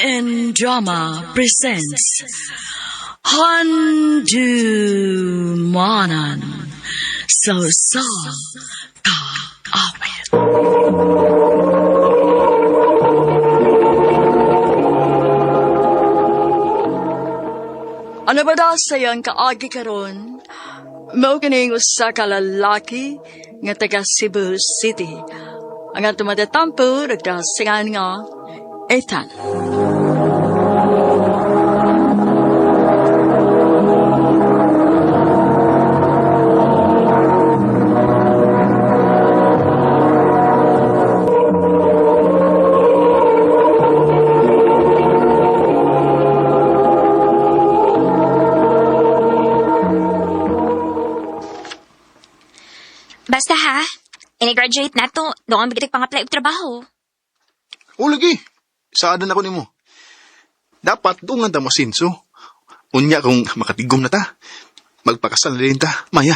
MN Drama presents Handumanan sa Sa Kaawit. Ano ba daw sayang kaagi karon? Mao kining usa ka lalaki nga taga Cebu City. Ang atong matatampo nagdasingan nga Ethan. Basta ha, ini-graduate na to, doon ang bigitig pang-apply og trabaho. O lagi, saadan ako nimo. Dapat doon nga ta masinso. Unya kung makatigom na ta, magpakasal na rin ta, Maya.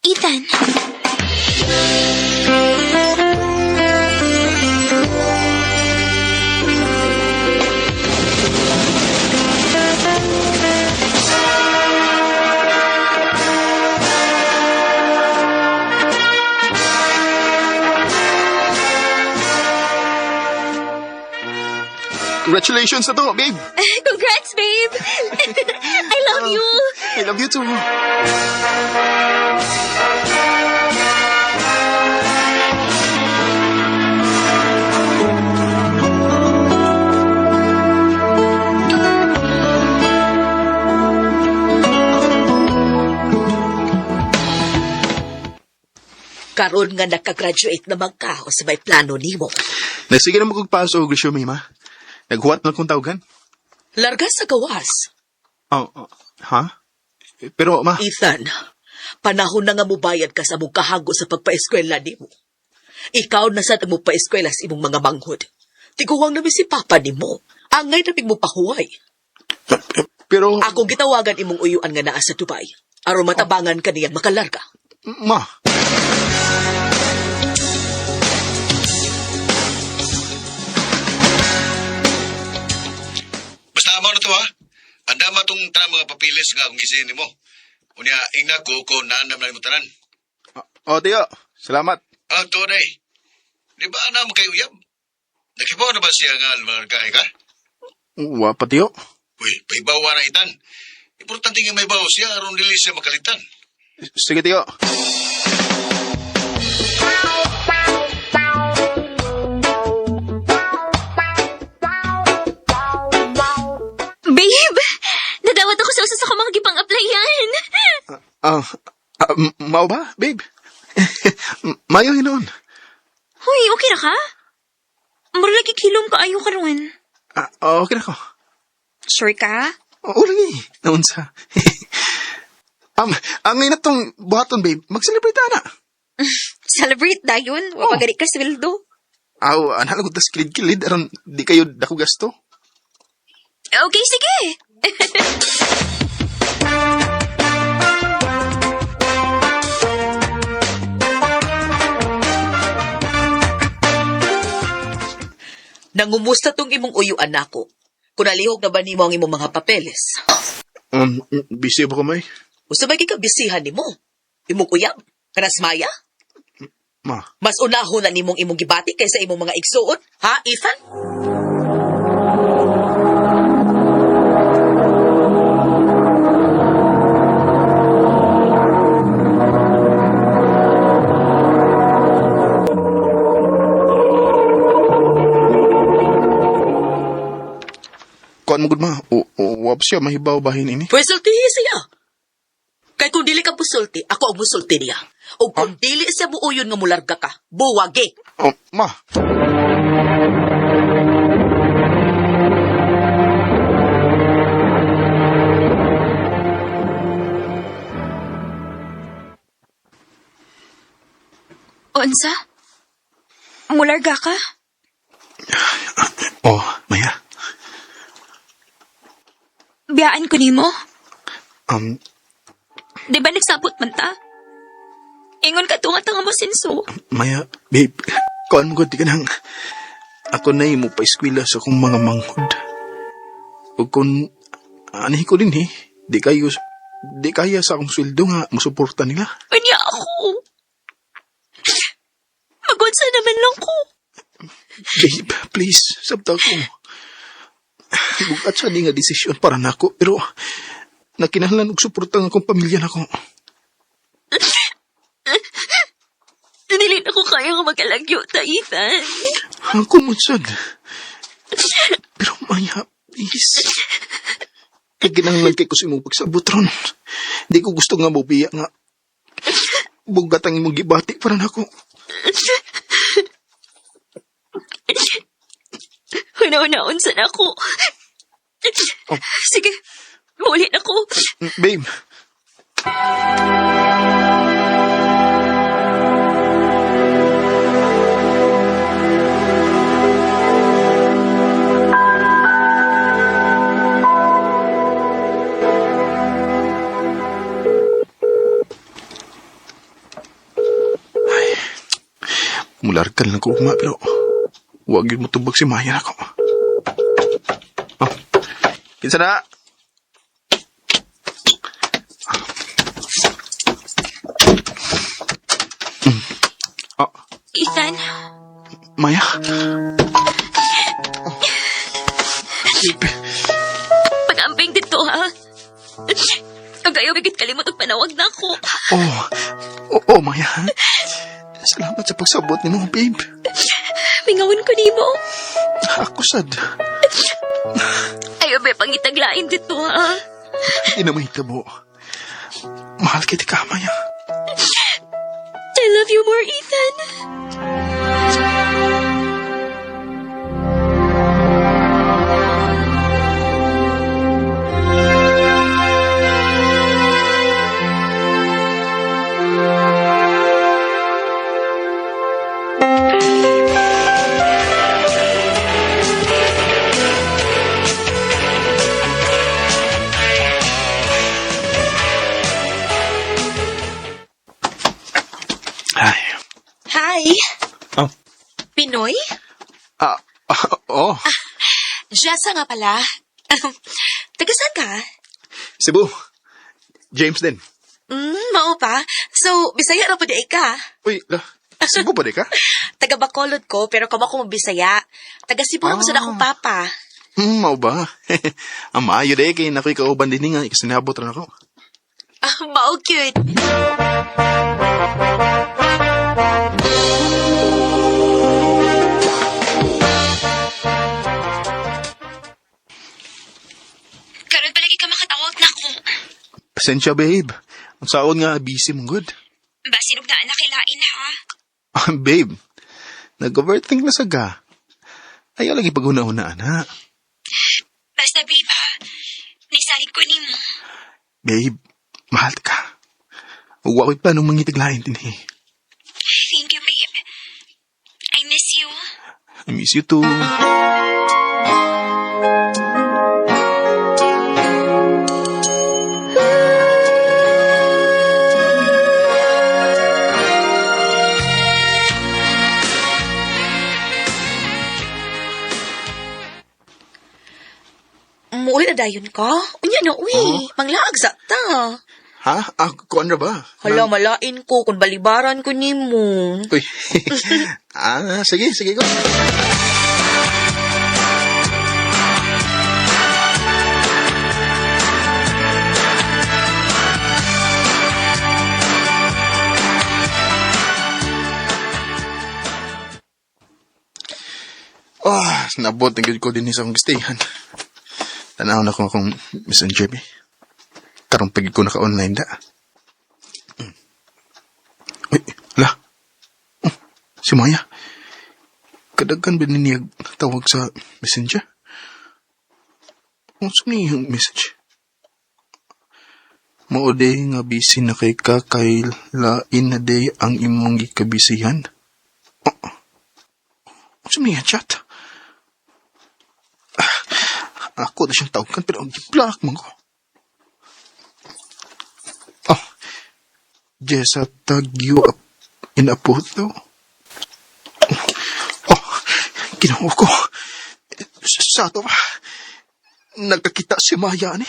Ethan, Congratulations na to, babe. congrats babe! I love you! I love you too. Karon nga nakagraduate naman ka o sa may plano nimo. Nagsige na mo kong paso og resume, ma. Naghuwat na kong tawagan. Larga sa gawas. Oh, oh, ha? Pero, ma, Ethan, panahon na nga mubayad ka sa mong kahago sa pagpaeskwela nimo. Ikaw na sad ang mupaeskwela sa imong mga manghod. Tiguwang namin si Papa nimo. Angay naming mo pahuway. pero, Akong gitawagan imong uyuan nga naa sa Dubai. Aron matabangan ka niya makalarga. ma, Basta amo na to ha. Andama tong tanang mga papilis nga akong gisihin nimo. Unya ingna ko ko naandam na nimo tanan. Oh, tiyo, salamat. Ah, to day. Di ba na mo kay uyab? Nakibaw na ba siya nga malargahe ka? Wa pa, tiyo. Uy, paibawa na itan. Importante nga may bawo siya aron dili siya makalitan. Sige, tiyo. Babe! Nadawat ako sa usa sa akong mga gipang-applyan. Ah, ah, mao ba, babe? Mayo hinuon. Huy, okay ra ka? Mura lagi kilom ka ayo karon. Ah, okay na ko. Sure ka? Oo lagi. Naunsa. Ang ngayon na tong buhaton, babe, mag-celebrate ta na. Celebrate dayon, wa pa gani ka sweldo. Aw, ano ko tas kilid-kilid, aron di kayo dako gasto. Okay, sige. Nangumusta tong imong uyuan nako. Kung nalihok na ba nimo ang imong mga papeles? Busy ba ko, may? Usa ba gikabisihan nimo? Imong uyab? Kanas Maya? Ma, Mas unahon na nimong imong gibati kaysa imong mga igsuon, ha, Ethan? kuan mo gud ma. O, o, wap siya, mahibaw bahin ini. Pwesultihi siya. Kay kung dili ka musulti, ako ang musulti niya. O kung dili siya muuyon nga mularga ka, buwagi. Oh, ma. Unsa? Mularga ka? Oh, Maya. Biyaan ko nimo? Di ba nagsabot man ta? Ingon ka tunga tanga mo sinso. Maya, babe, kuan mo gud, di ka nang... Ako na mo paeskwela sa akong mga manghod. Ug kung anihi ko din eh, di kaya sa akong sweldo nga musuporta nila. Unya ako. Magunsa naman lang ko. Babe, please, sabta ko. Bugat sa di nga desisyon para nako, pero nakinahanglan og suporta ang akong pamilya nako. Dili na ko kaya nga mag-alagyo ta, Ethan. Ako mo sad. Pero Maya, please. Kay kinahanglan kay ko sa imong pagsabot ron. Di ko gusto nga mobiya nga. Bugat ang imong gibati para nako. Una-unaon sa ako. Oh. Sige, muli na ko. Babe. Ay, mularkan lang ko ugma pero wag yun motubag si Maya nako. Oh, kinsa na? Oh, Ethan, Maya. Oh. Babe, pag-amping dito ha. Ang kayo bigit kalimot og panawag na ako. Oh, oh, oh, Maya. Salamat sa pagsabot nimo, babe. Mingawon ko nimo. Ako sad. Ayaw ba pangitaglain dito ha. Hindi na mahitabo. Mahal kita ka, Maya. I love you more, Ethan. Ay. Hi! Oh. Pinoy? Ah, ah, oh. Jessa nga pala. Taga saan ka? Cebu. James din. Mao pa. So, Bisaya ra po di ay ka. Uy, la. Cebu pa di ka? Taga Bacolod ko, pero kamo ko Bisaya. Taga Cebu ra mo sad akong papa. Mao ba? Ang maayo di kay nakoy kauban din nga ikasinabot ra nako. Ah, mao cute. Karon palagi ka makatawag na ako. Pasensya, babe. Ang saon nga busy mong good. Basin og naa na kilain ha. Ah, babe, nag-overthink na saga. Ayaw lagi paghuna-hunaan, ha? Basta babe ha. Nisalig ko nimo. Babe, mahal ka. Huwag ako'y planong mangitiglain din eh. Thank you, babe. I miss you. I miss you too. Muuli na dayon ka? Unya na, uy. Manglaag sa ta. Ha? Ah, kuan ra ba? Hala, malain ko kung balibaran ko nimo. Uy. Ah, sige, sige ko. Ah, nabot na gud ko din sa akong gistayan. Tanaw na ko akong messenger bi. Karong pagid ko naka-online da. Uy, ala. Oh, si Maya. Kadaghan ba ni niya tawag sa messenger? Unsa ni yung message? Mao day nga busy na kay ka kay lain na day ang imong gikabisihan. Oh. Unsa ni chat? Ah, ako na siyang tawagan pero ang gi-block man ko. Oh. Jessa tag you up in a photo. Oh, Ginoo ko. Sa ato ba? Nagkakita si Maya ni.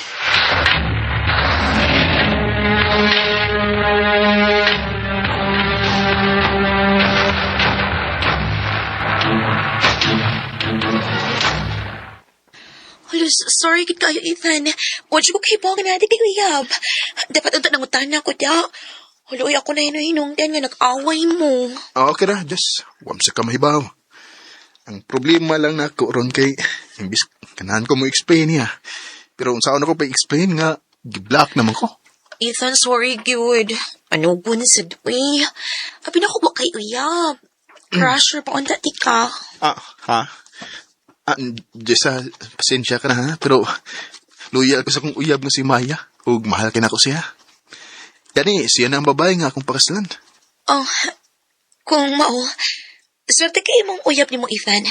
Hala, sorry gid kayo, Ethan. Wala ko kay nga natin kay uyab. Dapat unta nangutana ko da. Hala, uy, ako na hinuhinungdan nga nag-away mo. Ah, okay ra, Jess. Wam sa kamahibaw. Ang problema lang na ako ron kay imbis kanahan ko mo explain niya. Pero unsaon ako pa explain nga giblock naman ko. Ethan, sorry, good. Ano gun sa uy? Abi na ko ba kay uyab? Pressure pa unta ti ka. Ah, ha? Ah, Jessa, pasensya ka na ha, pero loyal ko sa kong uyab nga si Maya ug mahal kay nako siya. Gani, siya na ang babae nga akong pakasalan. Oh, kung mao, swerte kay imong uyab nimo, Ethan.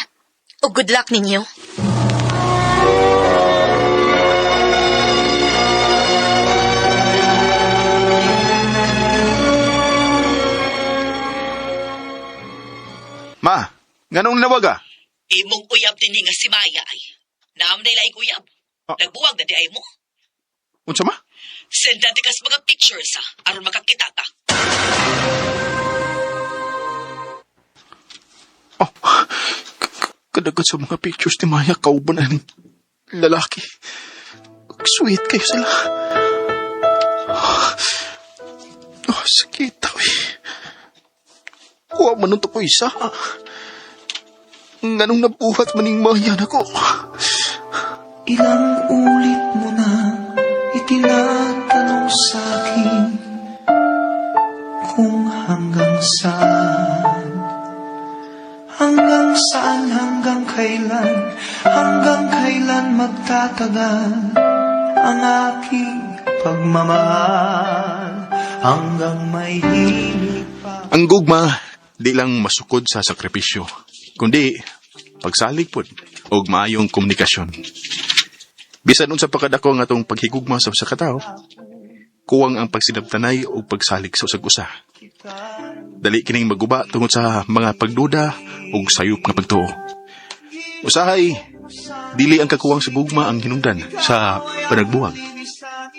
O good luck ninyo. Ma, nganong nawag ah? Imong uyab dinhi nga si Maya ay. Naam na ilaing uyab. Ah. Nagbuwag na di ay mo. Unsa ma? Send na kas mga pictures ha, aron makakita ta. Oh, kadagat sa mga pictures ni Maya, kauban na ng lalaki. Sweet kayo sila. Oh, sakit, uy. Kuha man nun to ko isa. Nganong nabuhat maning Maya na ko. Ilang ulit mo na itinatanong sa'kin kung hanggang saan, hanggang saan, hanggang kailan magtatagal ang aking pagmamahal, hanggang may himig pa. Ang gugma, di lang masukod sa sakripisyo, kundi pagsalig pod og maayong komunikasyon. Bisan unsa pa kadako ang atong paghigugma sa usa ka tawo, kuwang ang pagsinabtanay ug pagsalig sa usag usa. Dali kining maguba tungod sa mga pagduda ug sayop nga pagtuo. Usahay, dili ang kakuwang sa gugma ang hinungdan sa panagbuwag,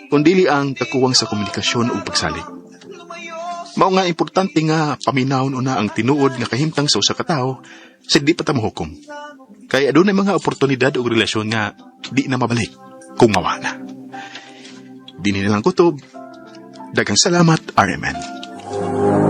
kundili ang kakuwang sa komunikasyon ug pagsalig. Mao nga importante nga paminawon una ang tinuod nga kahimtang sa usa ka tawo sa di pa ta mohukom. Kay adunay mga oportunidad ug relasyon nga di na mabalik kung mawa na. Dinhi na lang kutob. Daghang salamat, RMN.